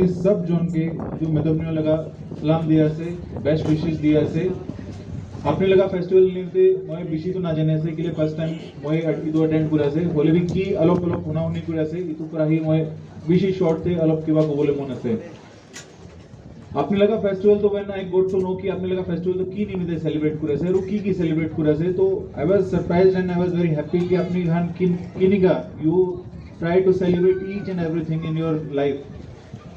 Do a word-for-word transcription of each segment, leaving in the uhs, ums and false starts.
Sab jon ke etu Medümnyo laga salam di ase, best wishes di ase. Apni laga festival nimite moi bishi to najane ase, kile first time moi at-, etu attend kura ase. Hoile bi ki olop olop huna huni kura ase, etu pora hi moi bishi short te olop kiba kobole mon ase. Apni laga festival to when I got to know ki apni laga festival to ki nimite celebrate kura ase, aru ki ki celebrate kura ase, to I was surprised and I was very happy ki apni khan kin-, kinika you try to celebrate each and everything in your life.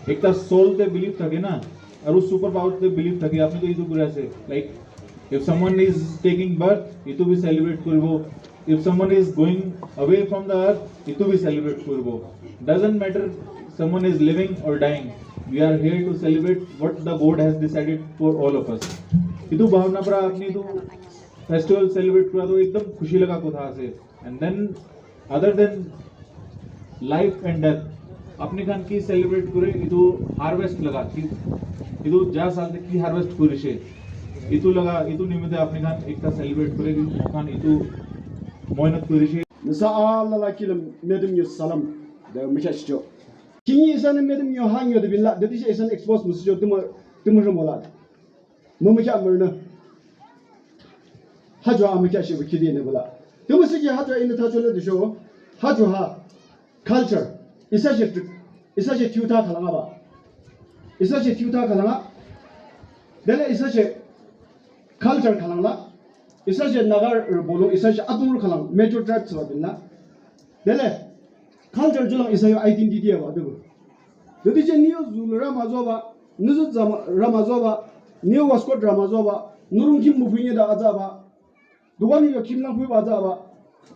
Ekta soul te belief thake na, aru super power te belief thake, apni to etu kuri ase. Like, if someone is taking birth, etu bi celebrate kuribo. If someone is going away from the earth, etu bi celebrate kuribo. Doesn't matter someone is living or dying. We are here to celebrate what the God has decided for all of us. Etu bhabna para apni etu festival celebrate kura to ekdam khushi laga kotha ase. And then, other than life and death, apni khan ki celebrate kure, etu harvest laga, ki, etu ja saal te ki harvest kurise, etu laga, etu nimite apni khan ekta celebrate kure, ki moi khan etu mehnat kurise. Nüsa alala kilim Medümnyo salam de mükheahshihchoh. Kingaü isanü Medümnyo ha nyo de binlah, de tüshe isanü expose müsüchoh, tümü, tümü rümola. Mümükheah mürünü. Ha ju ha mükheahshihpü khide inü bula. Tümü siki ha ju ha inü thachoh le tüsho. Ha ju ha culture. Isa she tü-, isa she thiyu tha khülangba. Isa she thiyu tha khülangba. Dele isa she culture khülangla. Isa she Nagarü bolung, isa she Adungrü khülang, major tribes ba binla. Dele, culture ju lang isa yo identity ba, de bu. Dede je niyo zu rama zoba, niyo zu zama rama zoba, niyo waistcoat rama zoba, nurung khim müphi nyi da azaba. Dukan yo khim lang phi ba azaba.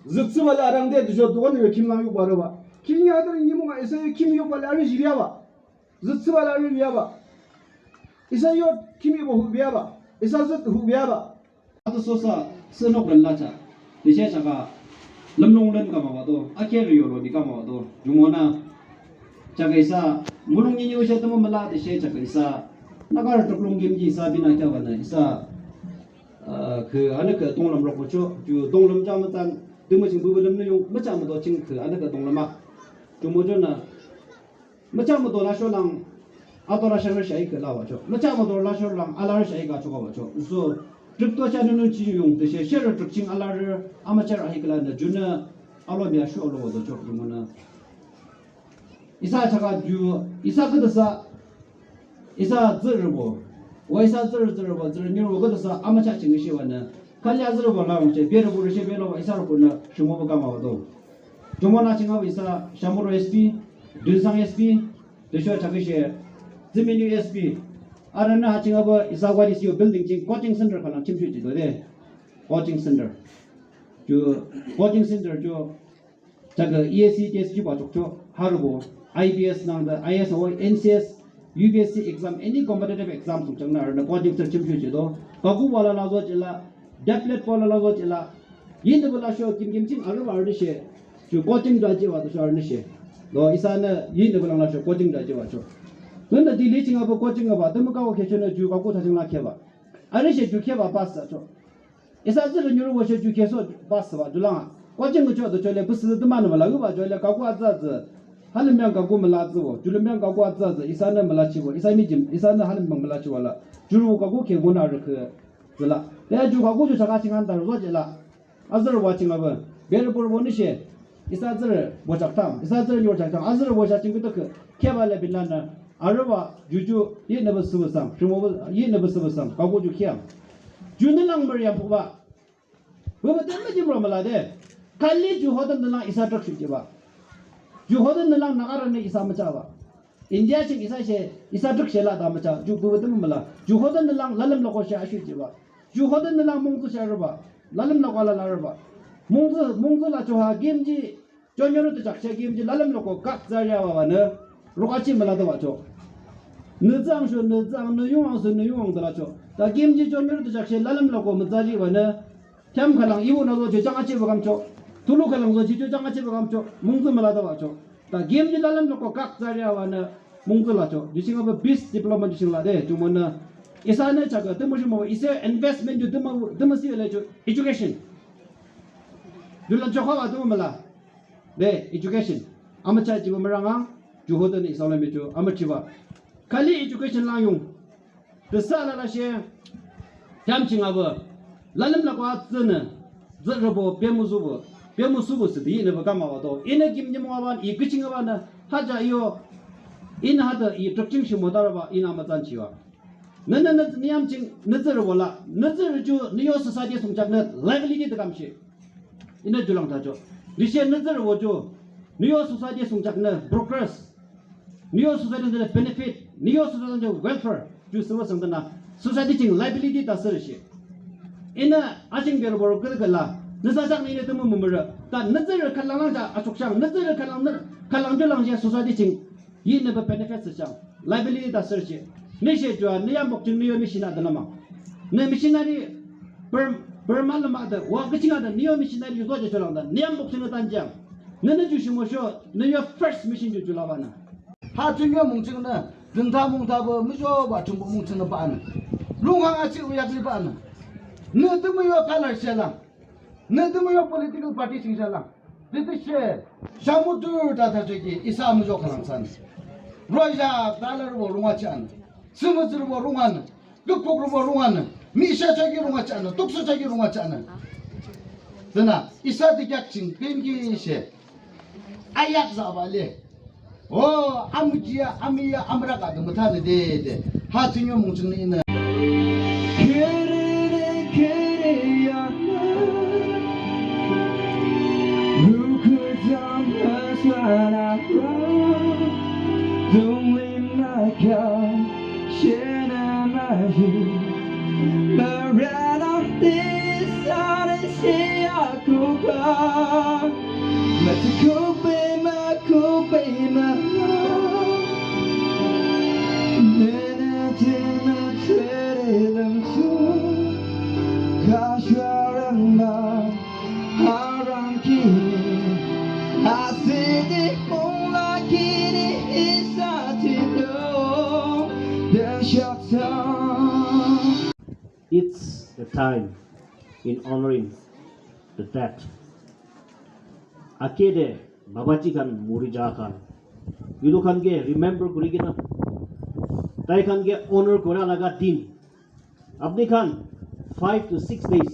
Zütsü ba le arang de, dujo dukan yo khim lang yuk ba roba. Khim ya de ni mung a isa yo khim yuk ba le ari jiri ba. Zütsü ba le ari ya ba. Isa yo khim yuk ba hu ya ba. Isa züt hu ya ba. Atu sosa, sünok ren lacha. Dishe chaka, lümlung ren kama wado, akhe riyo lo ni kama wado. Jumona, chaka isa, mulung ni ni usha tamo mala, dishe chaka isa. Nagarü tuklung gim ji isa bina kya wana, isa. Ah, ke, ane ke tonglam rok cho, ju tonglam cha matan, dimo ching bu lüm ne yung, macha mato ching ke, ane ke tonglam a. Jumo jona, Macha mato lasho lang, ato lasho re shai kala wacho. Macha mato lasho lang, ala re shai ka choka wacho. So, trip to cha nunu chi yung, de she, she re trip ching ala re, amacha ahi kala na, juna, alo mi ashu alo wato cho, jumona. Isa chaka ju, isa kada sa, isa zero bo. Wa isa zero zero bo, zero nyo bo kada sa, amacha ching shi wana. Kali azero bo la wang che, bero bo re she, bero bo isa ro bo na, shumo bo kama wato. Jumona ching abo isa, Shamuro S P, Dunsang S P, Tüsho chakishe, Zimini S P, arana ha ching abo isa wadi siyo building ching coaching center khalang chimshu chido de. Coaching center. Ju coaching center ju chaka E S C test ju ba chok cho, harubo, I P S nang da, I S O, N C S, U P S C exam, any competitive exam sung chang na arana coaching center chimshu chido. Kaku wala la zo chila, Deplet pala la zo chila. Yin de bala sho kim kim ching aru aru de she. Ju coaching da je wa de sho aru de she. Do isa ne yin de bala la sho coaching da je wa cho. Ngan da Delhi ching abo coaching ba de mu ka wo khe cho ne ju ka ko tha ching la khe ba. Aru she ju khe ba pass sa cho. Isa zero nyu ro wo she ju khe so pass ba ju la. Coaching cho de cho le bu si de ma ne ba la gu ba cho le ka ko a za zi. Ha le myang ka ko ma la zi wo. Ju le myang ka ko a za zi. Isa ne ma la chi wo. Isa mi jim. Isa ne ha le myang ma la chi wa la. Ju ro ka ko khe wo na ri khe. Zila. Te ju ka gu ju chaka ching han tar zo jila. Azürü wa ching abo. Beri pur bo ni she. Isa zürü bo chak tam. Isa zürü nyor chak tam. Azürü bo chak ching kutuk. Keba le bin lan na. Arüba ju ju yi ne bo sübü sang. Shimo bo yi ne bo sübü sang. Ka gu ju kiam. Ju ne lang mür yam puk ba. Bu bu tem jim ro mala de. Kali ju hodan ne lang isa trak shu jiba. Ju hodan ne lang Nagarü ne isa macha ba. India ching isa she, isa duk she la da macha, ju gu dum mala, ju hodan lang lalem loko she ashu jiba. Ju hodan lang mungzu she arüba, lalem loko la la arüba. Mungzu, mungzu la cho ha gimji, jonyoru tu chak she gimji, lalem loko kak zaria wa wa ne, roka chi mala da wa cho. Ne zang shu, ne zang, ne yung ang shu, ne yung ang da la cho. Da gimji jonyoru tu chak she lalem loko mazaji wa ne, Thyam khülang ibu na zo che chang achi ba kam cho. Tulu khülang zo che cho chang achi ba kam cho. Mungzu mala da wa cho. Ta game ji lalem loko kak zaria wa na mungzu la cho. Ju ching abo peace development ju ching la de. Ju mo na. Isa ne chaka, tümü shi mo, isa investment ju tümü, tümü si le cho. Education. Ju lan cho kha wa tümü mala. De, education. Amacha jibo mürang ang. Ju hodenü isa lomi ju amüchiba. Khali education lang yung. Tüsho alalashe. Yam ching abo. Lalim lakwa tsünü. Tsürübo, bemusubo. Bemusubo sidi inü ba kama wado. Inü kim nyim waban, i küching abanü. Haja iyo. Inü hada i trükching shimo daraba, inü amütsan chiwa. Nü, nü, nü, nü yam ching, nü tsürübo la. Nü tsürü ju, nü yo society sungchaknü liability de kamshi. Inü ju lang tajo. Nishe nü tsürübo ju. Nü yo society sungchaknü progress. Nü yo society de benefit. Nü yo society de welfare. Ju sürü sangdana. Society ching liability ta sürü shi. Inü aching bero boro kül kül la. Nü sa chak ni inü tümü mümürü. Ta nü tsürü khalang lang ja achuk chang. Nü tsürü khalang nü, khalang ju lang je society ching. Yi nü ba benefit sü chang. Liability ta sürü shi. Nü she jua, nü yam bok ching nü yo mission a dana ma. Nü missionary Burm-, Burma lama da, wa küching a da, nü yo missionary yu zo je cholang da, nü yam bok ching nü tan jang. Nü nü ju shimo sho, nü yo first mission ju ju la ba nü. Ha ching yo mung ching nü, dün ta mung ta ba, mü jo ba ching bo mung ching nü ba nü. Lung hang a chi u yak li ba nü. Nü tümü yo color she lang. Nü tümü yo political party ching she lang. Tütüshe, shamudur ta ta choki, isa amüjo khülang san. Roja, dollar bo rungwa chan. Sümütsür bo rungwan. Gükpuk bo rungwan. Misha choki rungwa chan. Tuksu choki rungwa chan. Tüna, isa dikyak ching, pinki she. Ayak za ba le. O, amüjia, amüya, amüraka de mütha de de de. Ha tsinyo mung ching ni inü. Kere kere ya. Lukuzam aswana. Dunglim maka. Shena maji. Marana tisane siakuka. Matakupe makupe ma. Nene tima tere lamchu. Kashwaramba. Harangkini. Asidi mungla kini isatido. Dashakta. It's a time in honoring the dead. Akede babaji khan muri ja khan. Etu khan ke remember kuri kena. Tai khan ke honor kura laga din. Apni khan five to six days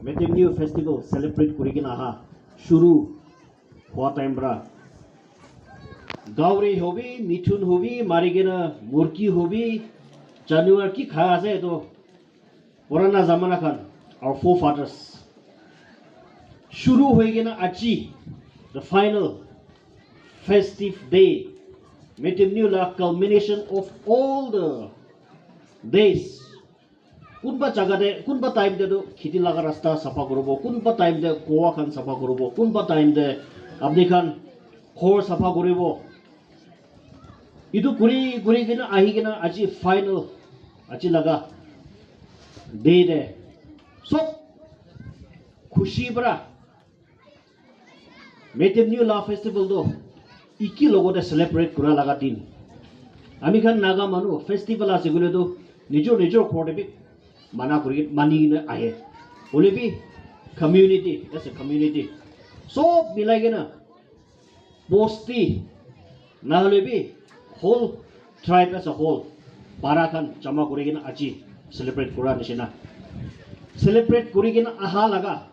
Metümnyo festival celebrate kuri kena aha. Shuru hua time pra. Gauri hobi, mithun hobi, mari kena murgi hobi, januar ki kha ase etu. Purana zamana khan, our forefathers. Shuru hoi kena aji, the final festive day. Metümnyo la culmination of all the days. Kunba jaga te, kunba time te tu kheti laga rasta sapha kuribo, kunba time te kuwa khan sapha kuribo, kunba time te apni khan ghor sapha kuribo. Etu kuri, kuri kena ahi kena aji final, aji laga day te sob khushi para Metümnyo la festival tu iki logote celebrate kura laga din. Ami khan Naga manu festival ase koile tu nijor nijor ghor te bi mana kuri, mani kena ahe. Hoile bi community, as a community, sob milai kena bosti, nahoile bi whole tribe as a whole, para khan jama kuri kena aji celebrate kura nishina. Celebrate kuri kena aha laga.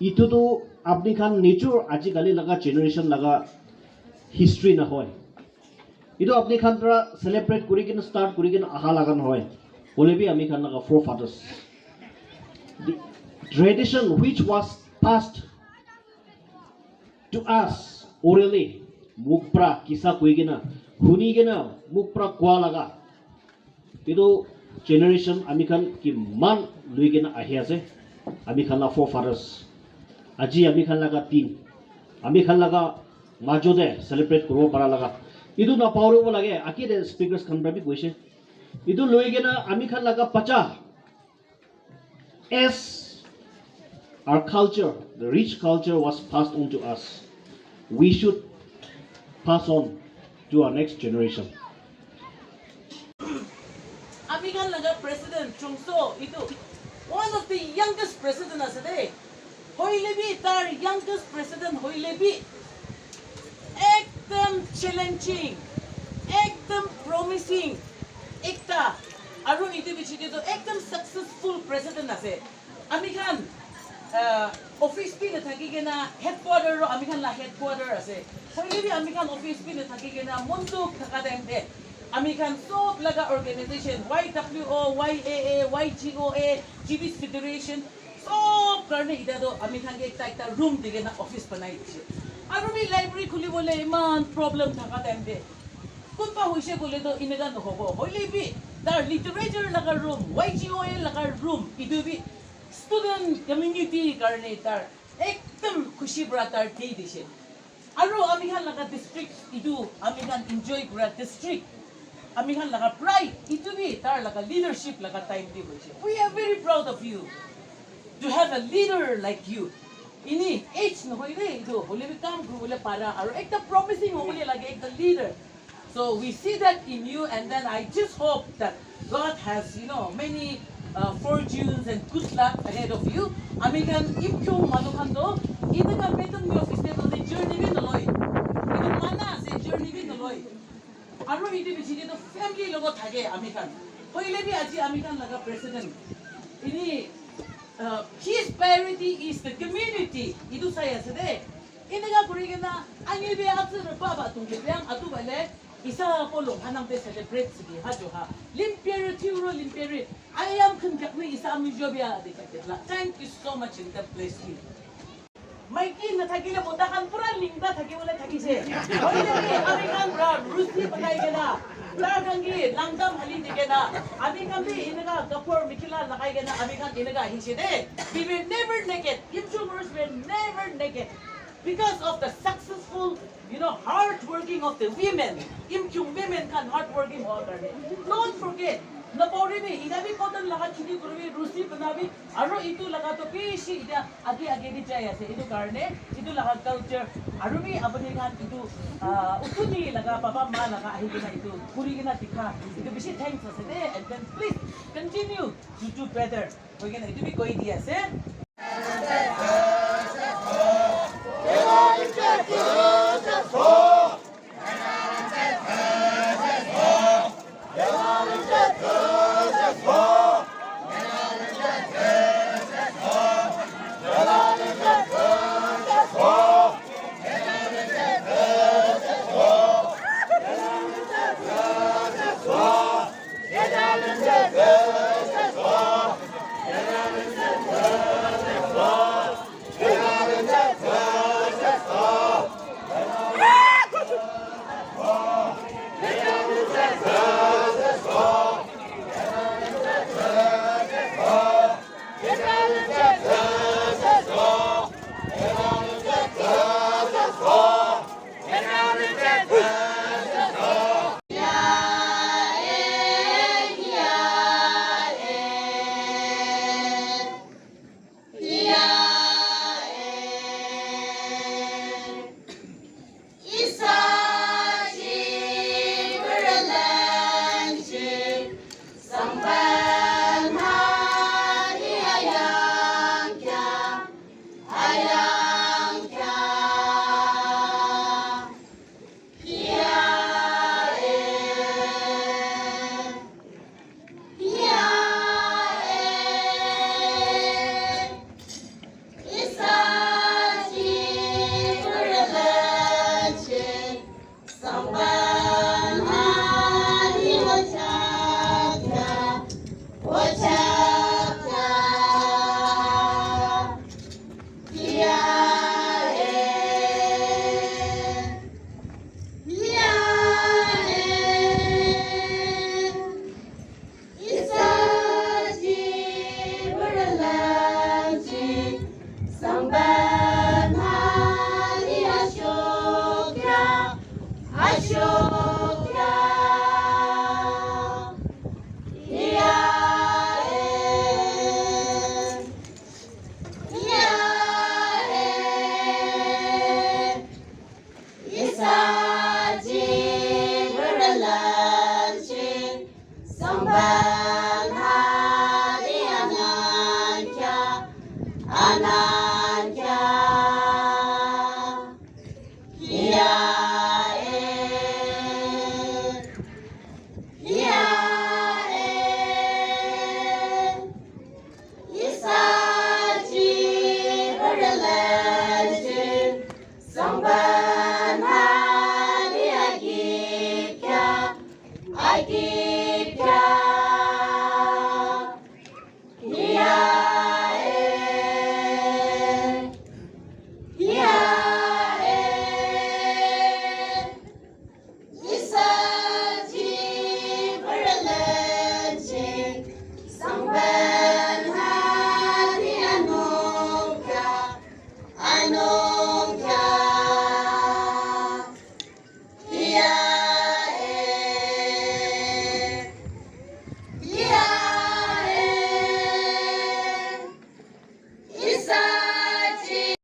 Etu tu apni khan nijor ajikali laga generation laga history nahoi. Etu apni khan para celebrate kuri kena start kuri kena aha laga nahoi. Hoile bi ami khan laga forefathers. The tradition which was passed to us orally, muk para kisa koi kena, huni kena, muk para koa laga. Etu generation ami khan kiman lui kena ahi ase, ami khan la forefathers. Aji ami khan laga din, ami khan laga majo te celebrate kuribo para laga. Etu napahoribo lage, age te speakers khan para bi koise. Etu lui kena ami khan laga bacha, as our culture, the rich culture was passed on to us, we should pass on to our next generation. Ami khan laga president Chungso etu one of the youngest president ase de. Hoile bi tar youngest president hoile bi ek Ekdom challenging, ekdom promising, ekta, aru etu bichite toh ekdom successful president ase. Ami khan, uh, office bi nathaki kena headquarter ro ami khan la headquarter ase. Hoile bi ami khan office bi nathaki kena mon dukh thaka time te ami khan sob laga organization, Y W O, Y A A, Y G O A, G Bs Federation, sob karne ita toh ami khan ke ekta ekta room di kena office banai dise. Aru bi library khulibole iman problem thaka time te kunba hoise koile toh eneka nohobo. Hoile bi tar literature laga room, Y G O A laga room, etu bi student community karne tar ekdom khushi para tar di dise. Aru ami khan laga district, etu ami khan enjoy kura district, ami khan laga pride, etu bi tar laga leadership laga time te hoise. We are very proud of you to have a leader like you. Eni age nohoi de etu, hoile bi kam kuribole para aru ekta promising hobole lage ekta leader. So we see that in you, and then I just hope that God has, you know, many, uh, fortunes and good luck ahead of you. Ami khan Yimkhiung manu khan toh, etu khan Metümnyo festival te journey bi noloi. Etu mana ase, journey bi noloi. Aru etu bichite toh family logot thake ami khan. Hoile bi aji ami khan laga president. Eni, uh, his priority is the community. Etu sai ase de. Eneka kuri kena, ani bi atsu re baba tung ke biang atu bale, isa polo hanang de celebrate sigi, ha jo ha. Limpere, tiuro limpere, ayam khen kyak ni isa mi jo bia de kyak la. Thank you so much and God bless you. Maiki nathakile mota khan pura lingda thakibole thakise. Hoile bi ami khan pura rusi banai kena, tar khan ki langdam hali di kena, ami khan bi eneka kapur mikhila lagai kena, ami khan eneka ahise de. We were never naked. Yimkhiungrus were never naked. Because of the successful, you know, hard working of the women, Yimkhiung women khan hard working howa karne. Don't forget, napauribi, ita bi cotton laga kheti kuribi, rusi banabi, aru etu laga toh bishi ita age age di jai ase. Etu karne, etu laga culture, aru bi apuni khan etu, ah, uthuni laga baba ma laga ahi kena etu kuri kena dikha, etu bishi thanks ase de, and then please continue to do better. Koi kena etu bi koi di ase.